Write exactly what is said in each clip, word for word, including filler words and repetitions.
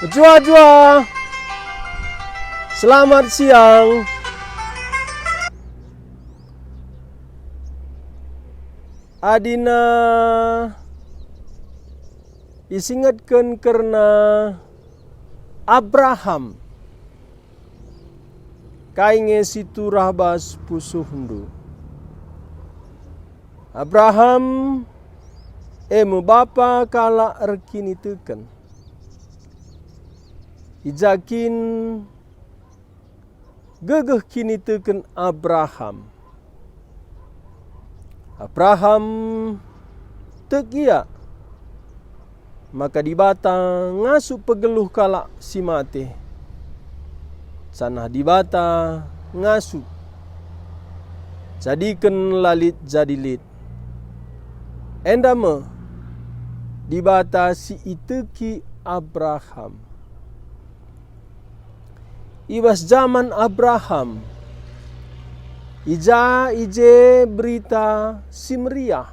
Mejuah-juah. Selamat siang. Adina isingetken kerna Abraham, kai nge si turah bas pusuhndu? Abraham e me bapa kalak erkiniteken. I ja kin gegeh kiniteken Abraham? Abraham tek ia maka Dibata ngasup pegeluh kalak si mate, janah Dibata ngasup jadiken la lit jadi lit. Enda me Dibata si iteki Abraham. I bas jaman Abraham, i ja i je Berita Si Meriah.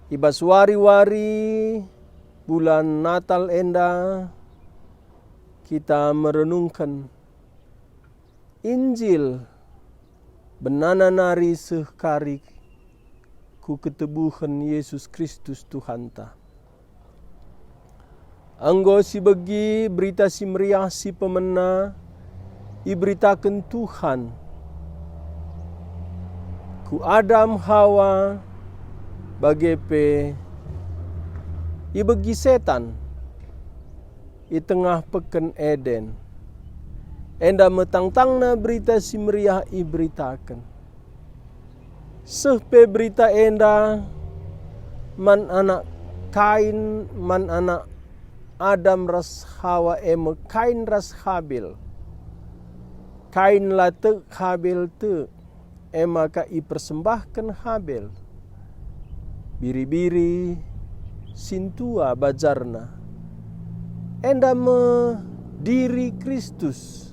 I bas wari-wari bulan Natal enda, kita merenungken Injil, benana nari seh kari ku ketubuhen Yesus Kristus Tuhanta. Enggo sibegi Berita Si Meriah si pemena iberitaken Tuhan ku Adam, Hawa, bage pe ibegi Setan i tengah peken Eden. Enda me tangtangna Berita Si Meriah iberitaken. Seh pe berita enda man anak Kain, man anak Adam ras Hawa, e me Kain ras Habil. Kain la tek, Habil tek, e maka ipersembahken Habil. Biri-biri sintua bajarna. Enda me diri Kristus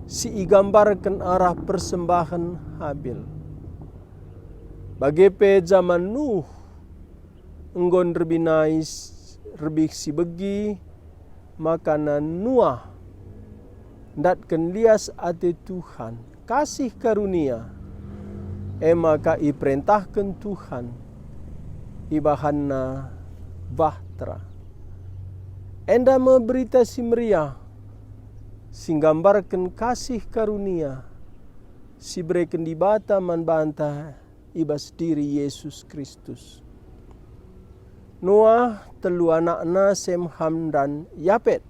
si igambarken arah persembahen Habil. Bage pe jaman Nuh enggo nderbinai s-, rebih sibegi, makana Nuah ndatken lias ate Tuhan, kasih karunia, e maka iperentahken Tuhan, ibahanna bahtera. Enda me Berita Si Meriah si nggambarken kasih karunia si ibereken Dibata man banta i bas diri Yesus Kristus. Noah, telu anakna, Sem, Ham, dan Yapet.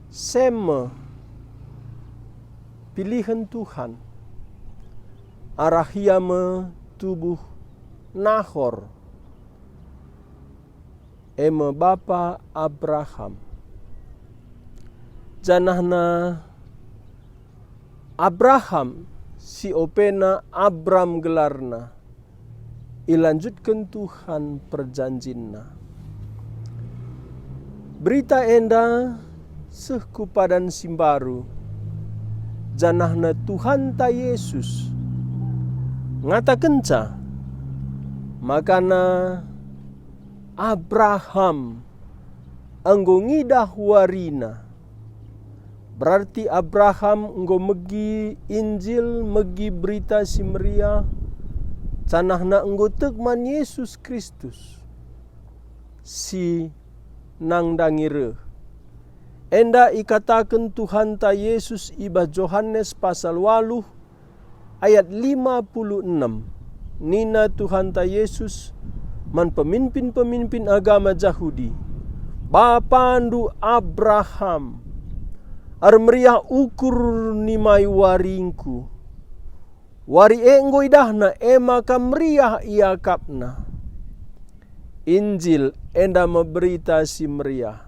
Sem me pilihen Tuhan. Arah ia me tubuh Nahor, e me bapa Abraham. Janahna Abraham, si opena Abram gelarna, ilanjutken Tuhan perjanjinna. Berita enda seh ku padan si mbaru, janahna Tuhanta Yesus ngatakenca, makana Abraham enggo ngidah warina. Berarti Abraham enggo megi Injil, megi Berita Si Meriah, janahna enggo tek man Yesus Kristus si nandangi reh. Enda ikataken Tuhanta Yesus i bas Johanes pasal waluh ayat lima puluh enem. Nina Tuhanta Yesus man peminpin-peminpin agama Jahudi, "Bapandu Abraham ermeriah ukur nimai waringKu. Wari e enggo idahna, e maka meriah iakapna." Injil enda me Berita Si Meriah.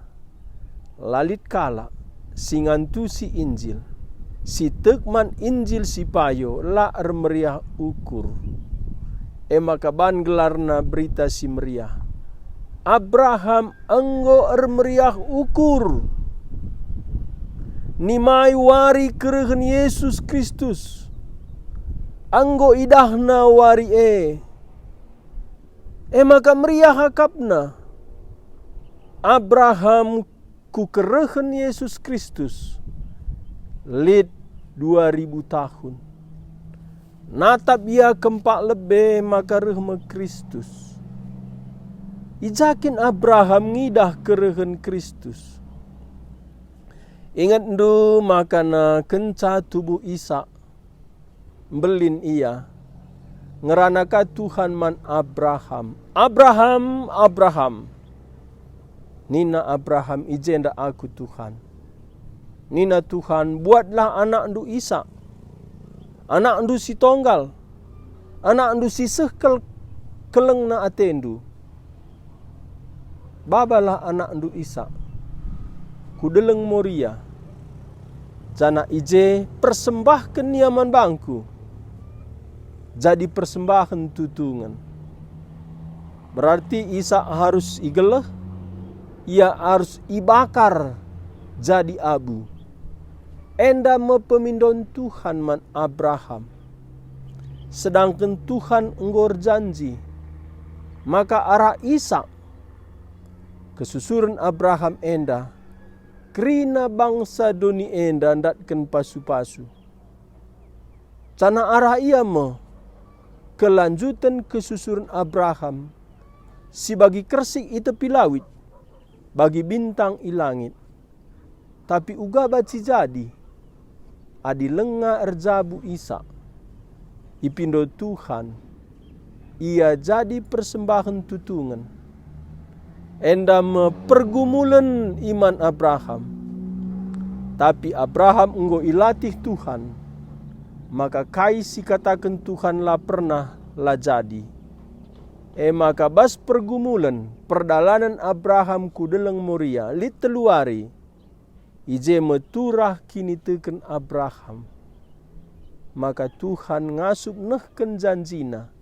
La lit kalak si ngantusi Injil, si tek man Injil si payo, la ermeriah ukur. E maka ban gelarna Berita Si Meriah. Abraham enggo ermeriah ukur nimai wari kerehen Yesus Kristus. Enggo idahna wari e. E maka meriah akapna. Abraham ku kerehen Yesus Kristus lit dua ribu tahun. Natap ia kempak lebe maka reh me Kristus. I ja kin Abraham ngidah kerehen Kristus? Ingetndu maka na kenca tubuh Isak, mbelin ia, ngerana ka Tuhan man Abraham, "Abraham, Abraham!" Nina Abraham, "I jenda aku, Tuhan." Nina Tuhan, "Buatlah anakndu Isak, anakndu si tonggal, anakndu si seh kel-, kelengna atendu. Babalah anakndu Isak ku deleng Moria, janah i je persembahken ia man bangku jadi persembahen tutungen." Berarti Isak harus igeleh, ia arus ibakar jadi abu. Enda me pemindon Tuhan man Abraham. Sedangken Tuhan enggo erjanji maka arah Isak kesusuren Abraham enda kerina bangsa doni enda ndatken pasu-pasu. Janah arah ia me kelanjuten kesusuren Abraham, si bagi kersik i tepi lawit, bagi bintang i langit. Tapi uga banci jadi, adi langa erjabu Isak, ipindo Tuhan, ia jadi persembahen tutungen. Enda me pergumulen iman Abraham. Tapi Abraham enggo ilatih Tuhan, maka kai si kataken Tuhan la pernah la jadi. E maka bas pergumulen perdalanen Abraham ku deleng Moria lit telu wari, i je me turah kiniteken Abraham. Maka Tuhan ngasup nehken janjina,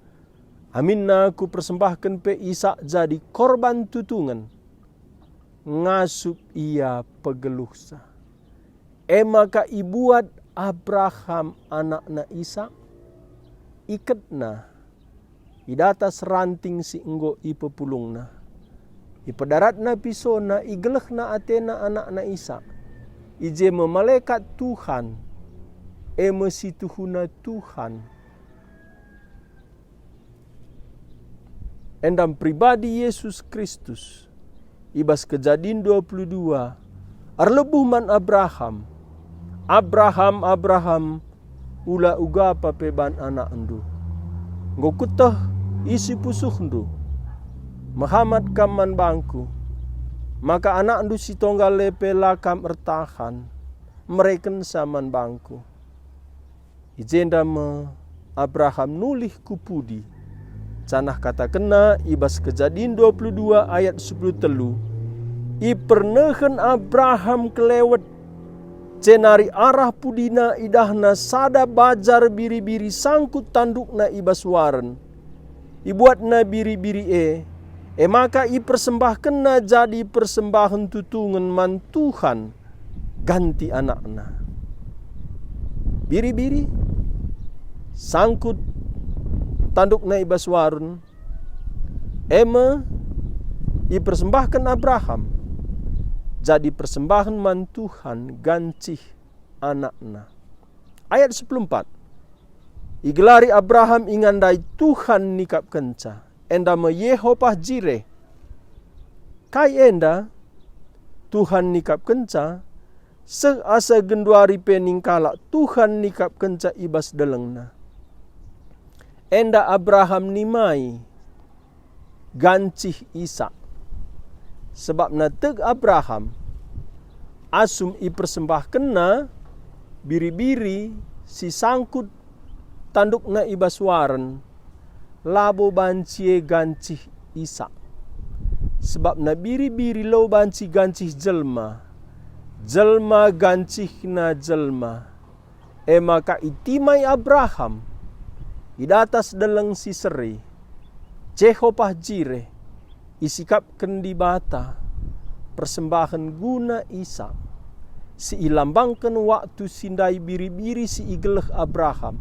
"Aminna kupersembahken pe Isak jadi korban tutungen." Ngasup ia pegeluhsa. E maka ibuat Abraham anakna Isak, iketna i datas ranting si enggo ipepulungna. Ipedaratna pisona, igelehna atena anakna Isak. I je me malekat Tuhan, e me situhuna Tuhan. Enda me pribadi Yesus Kristus, i bas Kejadin dua puluh dua, erlebuh man Abraham, "Abraham, Abraham, ula ugapa pe ban anakndu. Enggo kueteh isi pusuhndu. Mehamat kam man bangku, maka anakndu si tonggal e pe la kam ertahan, merekensa man bangku." I jenda me Abraham nulih ku pudi, janah katakenna i bas Kejadin dua puluh dua ayat sepuluh telu, "Ipernehen Abraham kelewet, jenari arah pudina idahna sada bajar biri-biri sangkut tandukna i bas waren. Ibuatna biri-biri e, e maka ipersembahkenna jadi persembahen tutungen man Tuhan ganti anakna." Biri-biri sangkut tandukna i bas waren, e me ipersembahken Abraham jadi persembahen man Tuhan gancih anakna. Ayat sepuluh empat, "Igelari Abraham ingandai Tuhan nikapkenca, enda me Yehopah Jireh." Kai enda? Tuhan nikapkenca, seh asa genduari pe ning kalak Tuhan nikapkenca i bas delengna. Enda Abraham nimai gancih Isak. Sebabna tek Abraham, asum ipersembahkenna biri-biri si sangkut tandukna i bas waren, labo banci e gancih Isak. Sebabna biri-biri lo banci gancih jelma, jelma gancihna jelma. E maka itimai Abraham i datas deleng si seri, Jehopah Jireh, isikapken Dibata persembahen guna Isak, si ilambangken waktu si ndai biri-biri si igeleh Abraham.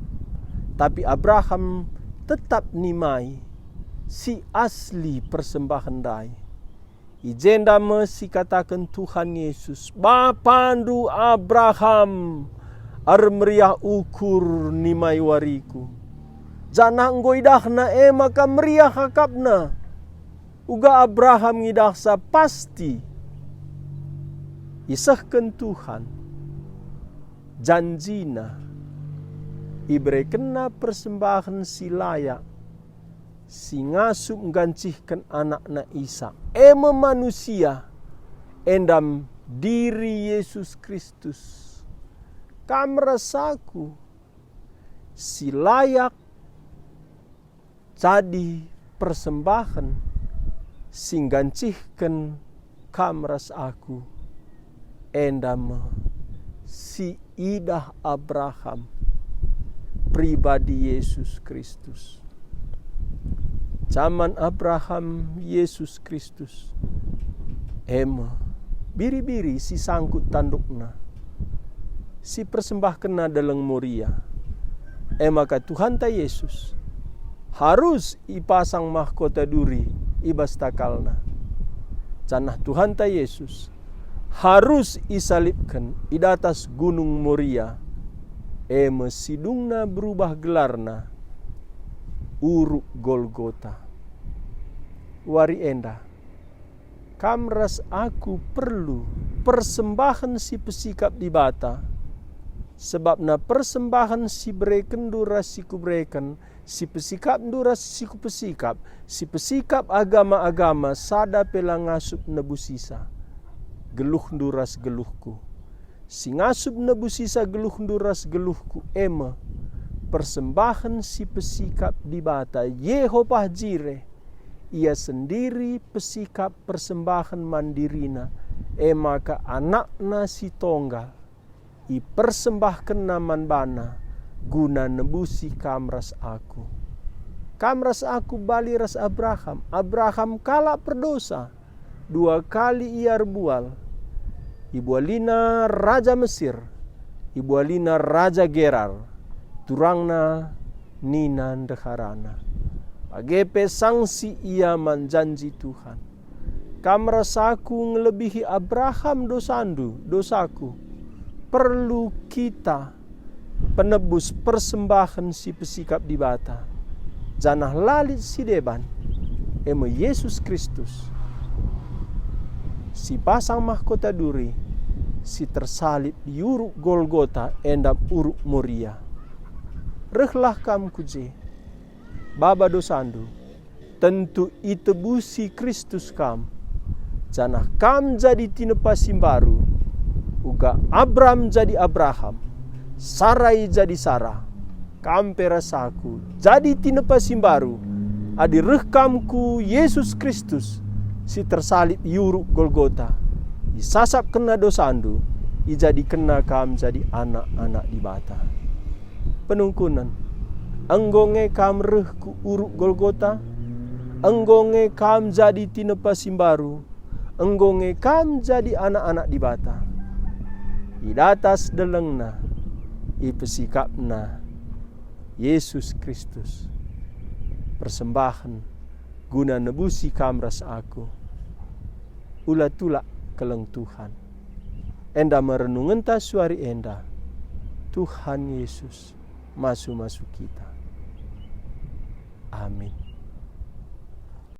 Tapi Abraham tetap nimai si asli persembahen ndai. I jenda me sikataken Tuhan Yesus, "Bapandu Abraham, ermeriah ukur nimai wariku." Janah enggo idahna e maka meriah akapna. Uga Abraham ngidahsa pasti isehken Tuhan janjina, iberekenna persembahen si layak, si ngasup nggancihken anakna Isak, e me manusia, enda me diri Yesus Kristus. Kam ras aku si layak jadi persembahen si nggancihken kam ras aku, enda me si idah Abraham, pribadi Yesus Kristus. Jaman Abraham, Yesus Kristus, e me biri-biri si sangkut tandukna, si persembahkenna deleng Moria. E maka Tuhanta Yesus arus ipasang mahkota duri i bas takalna. Janah Tuhanta Yesus arus isalibken i datas Gunung Moria, e me si dungna berubah gelarna Uruk Golgota. Wari enda, kam ras aku perlu persembahen si pesikap Dibata, sebabna persembahen si berekenndu ras si kubereken, si pesikapndu ras si kupesikap, si pesikap agama-agama sada pe la ngasup nebusisa geluhndu ras geluhku. Si ngasup nebusisa geluhndu ras geluhku e me persembahen si pesikap Dibata, Jehovah Jireh. Ia sendiri pesikap persembahen man diriNa, e maka AnakNa si tonggal ipersembahkenNa man baNa guna nebusi kam ras aku. Kam ras aku bali ras Abraham. Abraham kalak perdosa. Dua kali ia erbual. Ibualina raja Mesir, ibualina raja Gerar, turangna nina ndeharana. Bage pe sangsi ia man janji Tuhan. Kam ras aku ngelebihi Abraham dosandu, dosaku. Perlu kita penebus persembahen si pesikap Dibata, janah la lit si deban, e me Yesus Kristus, si pasang mahkota duri, si tersalib i Uruk Golgota enda Uruk Moria. Rehlah kam ku je, baba dosandu, tentu itebusi Kristus kam, janah kam jadi tinepa si mbaru, uga Abram jadi Abraham, Sarai jadi Sara, kam pe ras aku jadi tinepa si mbaru, adi reh kam ku Yesus Kristus si tersalib i Uruk Golgota, isasapkenNa dosandu, ijadikenNa kam jadi anak-anak Dibata. Penungkunen. Enggo nge kam reh ku Uruk Golgota? Enggo nge kam jadi tinepa si mbaru? Enggo nge kam jadi anak-anak Dibata? I datas delengNa, ipesikapNa Yesus Kristus persembahen guna nebusi kam ras aku. Ula tulak keleng Tuhan. Enda me renungenta suari enda. Tuhan Yesus masu-masu kita. Amin.